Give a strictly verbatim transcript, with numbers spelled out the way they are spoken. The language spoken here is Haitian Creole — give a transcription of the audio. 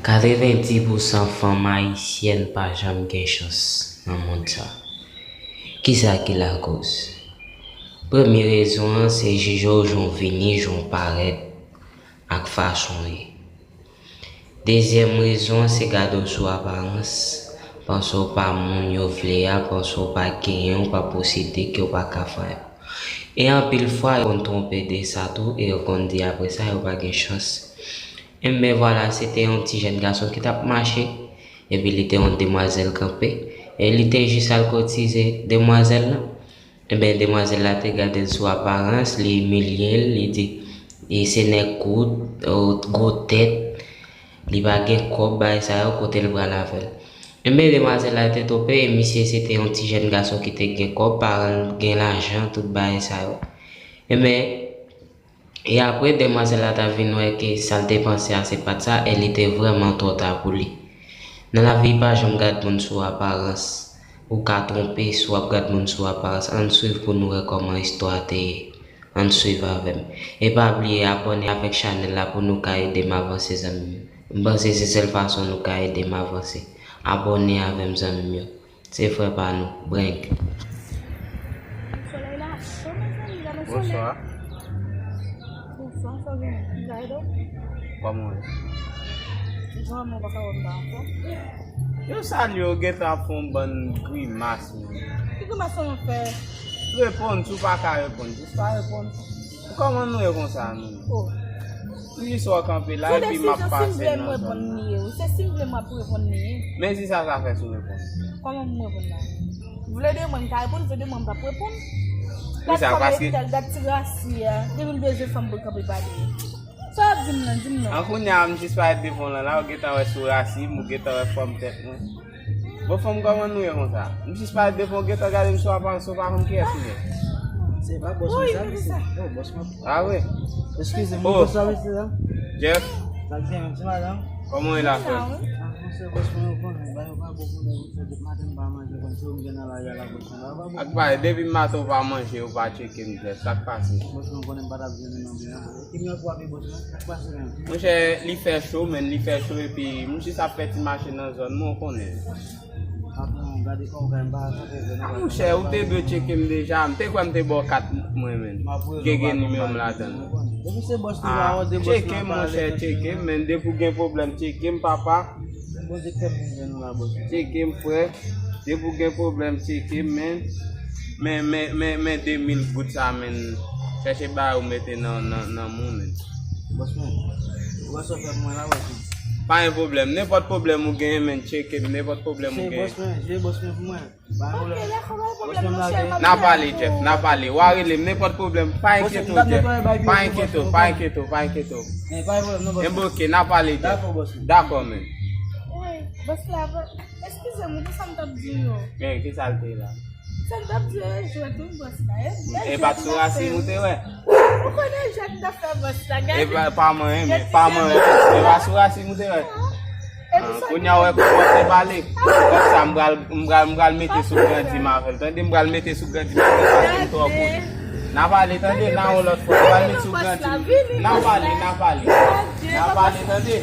Katrevenndis pousan fanm ayisyèn pa janm gen chans nan mond sa. Kisa ki lakoz? Premye rezon an se jije w jan w vini, jan w parèt, ak fason w ye. Dezyèm rezon an se gade w sou aparans, panse w pa moun yo vle a, panse w pa genyen, w pa posede, ke w pa ka fè. E anpil fwa, yo konn twonpe de sa tou, e yo konn di apre sa, yo pa gen chans. Enben vwala, se te yon ti jèn gason ki t ap mache, epi li te yon demwazèl kanpe, e li te jis al kotize demwazèl lan. Enben, demwazèl la te gade l sou aparans, li imilye l, li di, e se nèg kout, o, gwo tèt, li pa gen kòb, bagay sa yo, kote l pral avè l. Enben, demwazèl la te twonpe, e misye se te yon ti jèn gason ki te gen kòb, paran l gen lajan, tout bagay sa yo. Enben, E apre, demwazèl la ta vin wè ke sa l te panse a se pa t sa, e li te vrèman twò ta pou li. Nan lavi, pa janm gad moun sou aparans. Ou ka twonpe si w ap gad moun sou aparans. Ann swiv pou nou wè kòman istwa a te ye. Ann swiv avè m. E pa bliye abòne avèk chanèl la pou nou ka ede m avanse, zanmi m. M panse se sèl fason nou ka ede m avanse. Abòne avè m, zanmi m yo. Se frè pa nou, Breng. Solèy la cho, mezanmi, gade solèy. Bonswa. Bonswa, sa gen? Ki bagay do? Kòman w ye? Jan mwen pa ka wè m pa anfòm. Yo salye w, gentan ap fè yon bann grimas, men. Ki grimas mwen fè? Reponn, si w pa ka reponn, jis pa reponn. Kòman nou ye konsa, nou? Oh. M jis wè w kanpe la, epi m ap pase nan zòn nan. Se si m vle m reponn li ye, wi. Se si m vle m ap reponn li ye. Men si sa, sa fè si w reponn. Kòman m reponn la? Vle de mwen, m ka reponn, vle de mwen, m p ap reponn. Gad kòman e tèl, gad ti rasi a. Depi m bezwen fanm pou l kanpe pale. Sa w ap di m lan, di m non. An kounye a, m jis parèt devan w lan la, ou gentan wè sou rasi m, ou gentan wè fòm tèt mwen. Bon, fanm, kòman nou ye konsa? M jis parèt devan w, gentan gade m sou aparans, ou pa konn kiyès m ye. Se pa bòs mwen sa, mesye? Oh, bòs mwen. Ah wi. Eskize m, bòs la, mesye, la. Jeff. Sa k gen menm, ti madanm? Kòman w ye la, frè m? Ah, monchè, bòs mwen, ou konnen, bagay yo pa bon pou nèg, ou fè depi maten m pa manje, konn se ou m gen nan lari a la, bòs mwen. Bagay yo pa bon. Ak bagay, depi maten ou pa manje, ou pa tcheke m, Jeff, sa k pase? Bòs mwen, ou konnen m pa t ap jwenn ou nan byen an. Monchè, li fè cho, men, li fè cho, epi m jis ap fè ti mache nan zòn mwen, ou konnen. Ah, monchè, ou te dwe tcheke m deja. M te kwè m te ba w kat mwen, men. Gege nimewo m ladan l. Ah, tcheke m, monchè, tcheke m, men. Depi w gen pwoblèm, tcheke m, papa. Tcheke m, frè. Depi w gen pwoblèm, tcheke m, men. Men, men, men, men de mil goud sa, men. Chèche bay ou mete nan, nan, nan men w, men. Bòs mwen, ou wè sa w fè pou mwen la, bòs mwen? Pa gen pwoblèm. Nenpòt pwoblèm ou genyen, men, tcheke m. Nenpòt pwoblèm ou genyen. Bòs mwen, jwe bòs mwen pou mwen. Pa gen pwoblèm. Bòs mwen, m lage. N a pale, Jeff, n a pale. W a rele m, nenpòt pwoblèm. Pa enkyete w, Jeff. Pa enkyete w, pa enkyete w, pa enkyete w. Enben, oke, n a pale, Jeff. Dakò, bòs mwen. Dakò, men. Wi, bòs la, eskize m, kisa m t ap di yo? Men, kisa l te la? Sa m t ap di yo, e jwèt wi, bòs la. E pa t sou rasin ou te wè? Ou konnen jwèt m t ap fè bòs la, gade. E pa, pa manyen, men, pa manyen. E pa sou rasin ou te wè? Ah, kounye a w wè kòman w te pale. Kòm sa, m pral, m pral, m pral mete sou grandi m avè l. Tande, m pral mete sou grandi m avè l, paske m twò kout. N a pale, tande, nan yon lòt fwa. M pral mete sou grandi m. N a pale, n a pale. N a pale, tande.